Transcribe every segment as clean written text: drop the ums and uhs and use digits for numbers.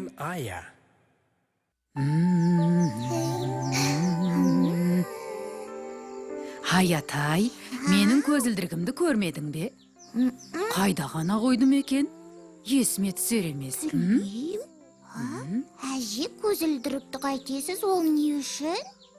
Мен Ая. Аятай, менің көзілдірігімді көрмедің бе? Қайда ғана қойдым екен? Есіме түсер емес. М? Білмеймін. Әже, көзілдірікті қайтесіз, ол не үшін?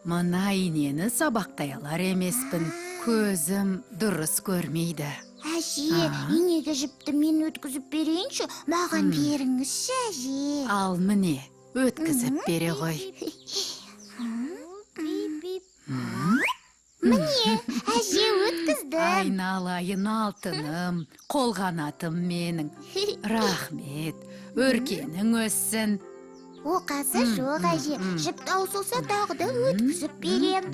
Мына инені сабақтай алар емеспін. Көзім дұрыс көрмейді. Әже, инеге жіпті мен өткізіп берейінші, маған беріңізші, әже. Ал міне, өткізіп бере ғой. Міне, әже, өткіздім. Айналайын алтыным, қолғанатым менің. Рахмет, өркенің өссін. Оқасы жоқ, әже. Жіп таусылса, тағы да өткізіп берем.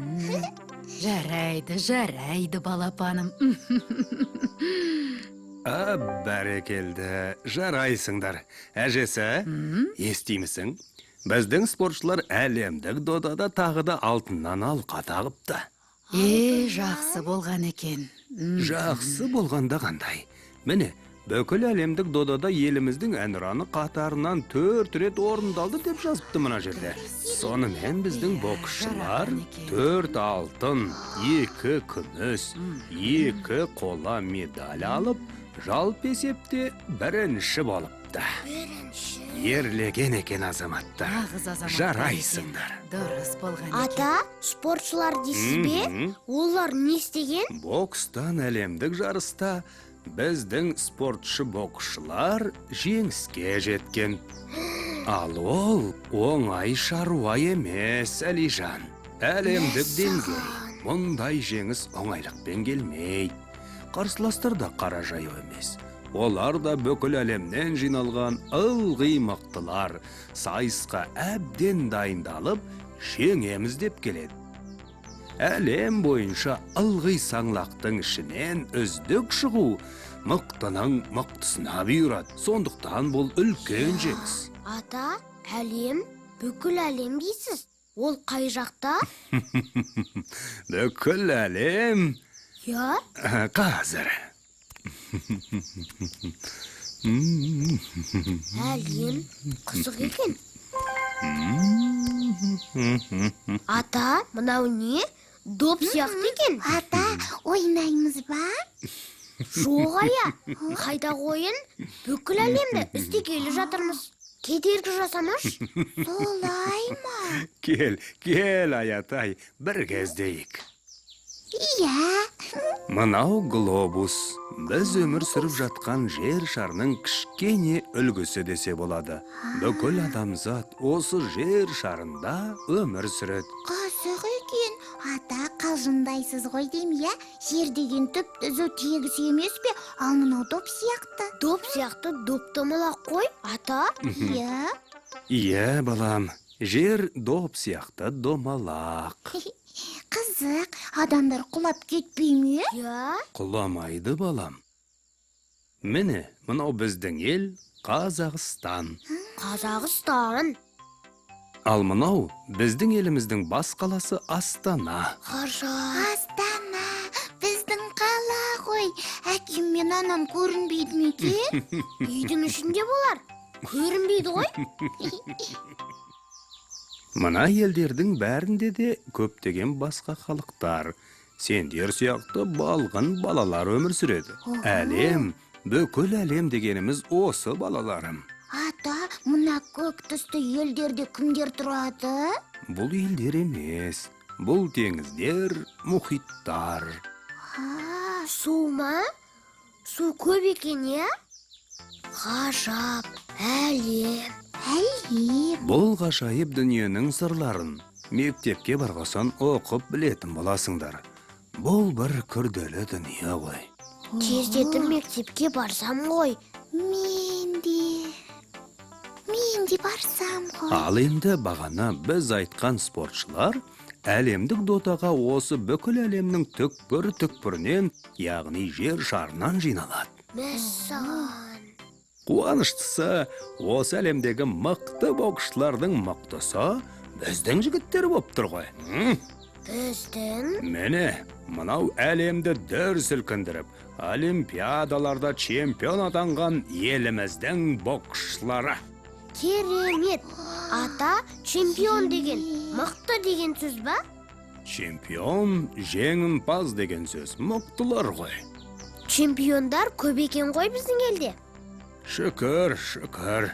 Жарайды, жарайды, балапаным. А, бәрекелді, жарайсыңдар. Әжесі, естимісің? Біздің спортшылар әлемдік додада тағы да алтыннан алқа тағыпты. Е, жақсы болған екен. Жақсы болғанда қандай? Міне, бүкіл әлемдік додада еліміздің әнұраны қатарынан 4 рет орындалды деп жазыпты мына жерде. Сонымен біздің боксшылар жараған екен. 4 алтын, 2 күміс, 2 қола медаль алып, жалпы есепте бірінші болыпты. Бірінші. Ерлеген екен азаматтар. Нағыз азаматтар Жарайсыңдар. екен. Дұрыс болған екен. Ата, спортшылар дейсіз бе? Олар не істеген? Бокстан әлемдік жарыста біздің спортшы боксшылар жеңіске жеткен. Ал ол оңай шаруа емес, Әлижан. Әлемдік деңгей. Мұндай жеңіс оңайлықпен келмейді. Қарсыластар да қара жаяу емес. Олар да бүкіл әлемнен жиналған ылғи мықтылар. Сайысқа әбден дайындалып, жеңеміз деп келеді. Әлем бойынша ылғи саңлақтың ішінен үздік шығу мықтының мықтысына бұйырады. Сондықтан бұл үлкен жеңіс. Ата, әлем, бүкіл әлем дейсіз. Ол қай жақта? Бүкіл әлем Я? қазір. Әлем қызық екен. Ата, мынау не? Доп сияқты екен. Ата, ойнаймыз ба? Жоқ, ая. Қайдағы ойын? Бүкіл әлемді іздегелі жатырмыз. Кедергі жасамашы. Солай ма? Кел, кел, Аятай, бірге іздейік. Иә. Мынау глобус. Біз өмір сүріп жатқан жер шарының кішкене үлгісі десе болады. Бүкіл адамзат осы жер шарында өмір сүреді. Қызық екен. Ата, қалжыңдайсыз ғой деймін, иә? Жер деген түп түзу тегіс емес пе? Ал мынау доп сияқты. Доп сияқты доп домалақ қой, ата. Иә. Иә, балам, жер доп сияқты домалақ. Қызық, адамдар құлап кетпей ме? Иә. Құламайды, балам. Міне, мынау біздің ел Қазақстан. Қазақстан. Ал мынау біздің еліміздің бас қаласы Астана. Ғажап. Астана, біздің қала ғой. Әкем мен анам көрінбейді ме екен? Үйдің ішінде болар. Көрінбейді ғой. Мына елдердің бәрінде де көптеген басқа халықтар, сендер сияқты балғын балалар өмір сүреді. Әлем, бүкіл әлем дегеніміз осы, балаларым. Ата, мына көк түсті елдерде кімдер тұрады? Бұл елдер емес, бұл теңіздер, мұхиттар. Су ма? Су көп екен, иә? Ғажап, әлем. Әлем. Бұл ғажайып дүниенің сырларын мектепке барғасын оқып білетін боласыңдар. Бұл бір күрделі дүние ғой. Тездетіп мектепке барсам ғой. Мен де. Мен де барсам ғой. Ал енді бағана біз айтқан спортшылар әлемдік додаға осы бүкіл әлемнің түкпір-түкпірінен, яғни жер шарынан жиналады. Мәссаған. Қуаныштысы, осы әлемдегі мықты боксшылардың мықтысы біздің жігіттер болып тұр ғой. Біздің? Міне, мынау әлемді дүр сілкіндіріп, олимпиадаларда чемпион атанған еліміздің боксшылары. Керемет. Ата, чемпион деген мықты деген сөз ба? Чемпион жеңімпаз деген сөз. Мықтылар ғой. Чемпиондар көп екен ғой біздің елде. Шүкір, шүкір.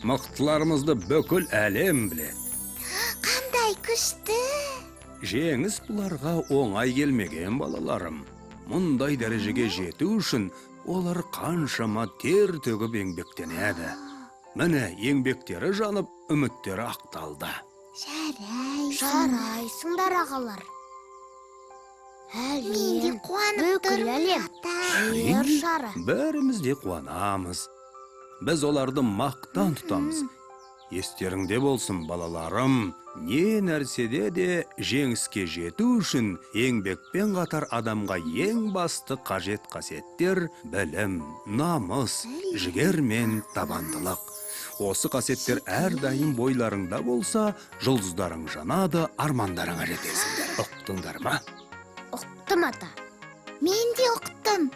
Мықтыларымызды бүкіл әлем біледі. Қандай күшті! Жеңіс бұларға оңай келмеген, балаларым. Мұндай дәрежеге жету үшін олар қаншама тер төгіп еңбектенеді. Міне, еңбектері жанып, үміттері ақталды. Жарайсың. Жарайсыңдар, ағалар. Әлем. Мен де қуанып тұрмын, әлем. Жер шары. Бәріміз де қуанамыз. Біз оларды мақтан тұтамыз. Естеріңде болсын, балаларым, не нәрседе де жеңіске жету үшін еңбекпен қатар адамға ең басты қажет қасиеттер білім, намыс, жігер мен табандылық. Осы қасиеттер әрдайым бойларыңда болса, жұлдыздарың жанады, армандарыңа жетесіңдер. Ұқтыңдар ма? Ұқтым, ата. Мен де ұқтым.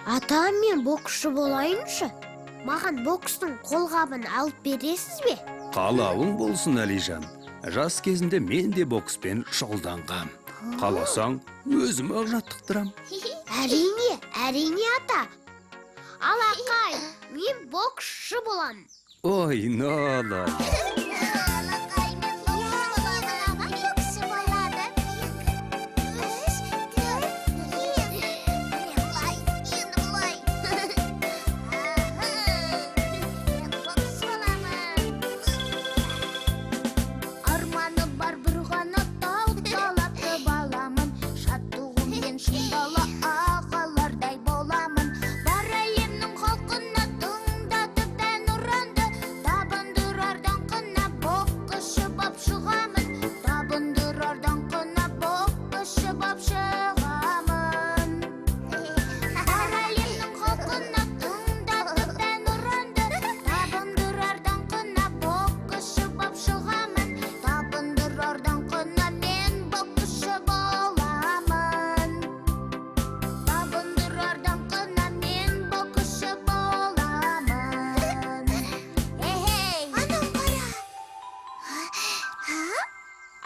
Ата, мен боксшы болайыншы. Маған бокстың қолғабын алып бересіз бе? Қалауың болсын, Әлижан. Жас кезімде мен де бокспен шұғылданғам. Қаласаң, өзім ақ жаттықтырам. Әрине, әрине, ата. Алақай, мен боксшы болам. Ой, нала.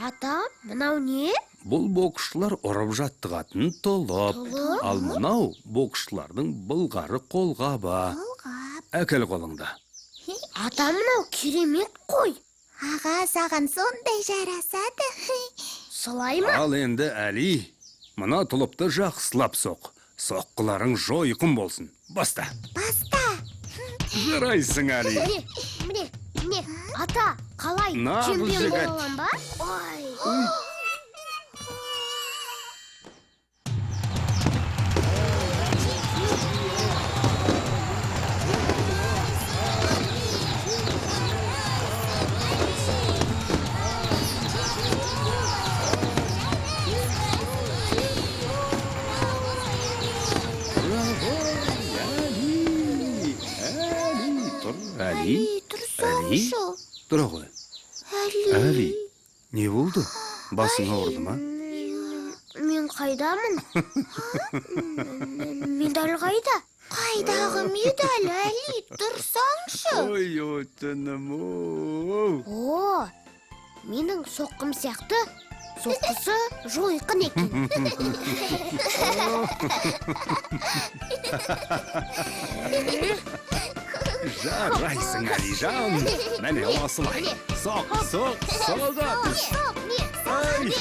Ата, мынау не? Бұл боксшылар ұрып жаттығатын тұлып. Ал мынау боксшылардың былғары қолғабы. Әкел қолыңды. Ата, мынау керемет қой. Аға, саған сондай жарасады. Солай ма? Ал енді, Әли, мына тұлыпты жақсылап соқ. Соққыларың жойқын болсын. Баста. Баста. Жарайсың, Әли. Міне, міне, міне. Ата, қалай? Чемпион бола алам ба? Ой. Әли, Әли, тұр, Әли. Әли, тұрсаңшы. Тұра ғой. Әли. Әли, не болды? Басың ауырды ма? Мен қайдамын? Медаль қайда? Қайдағы медаль, Әли, тұрсаңшы. Ой, өтінім, оу. О, менің соққым сияқты, соққысы жойқын екен. Жарайсың, Әлижан. Міне осылай. Соқ, соқ, соға түс. Соқ, не, соқ, не.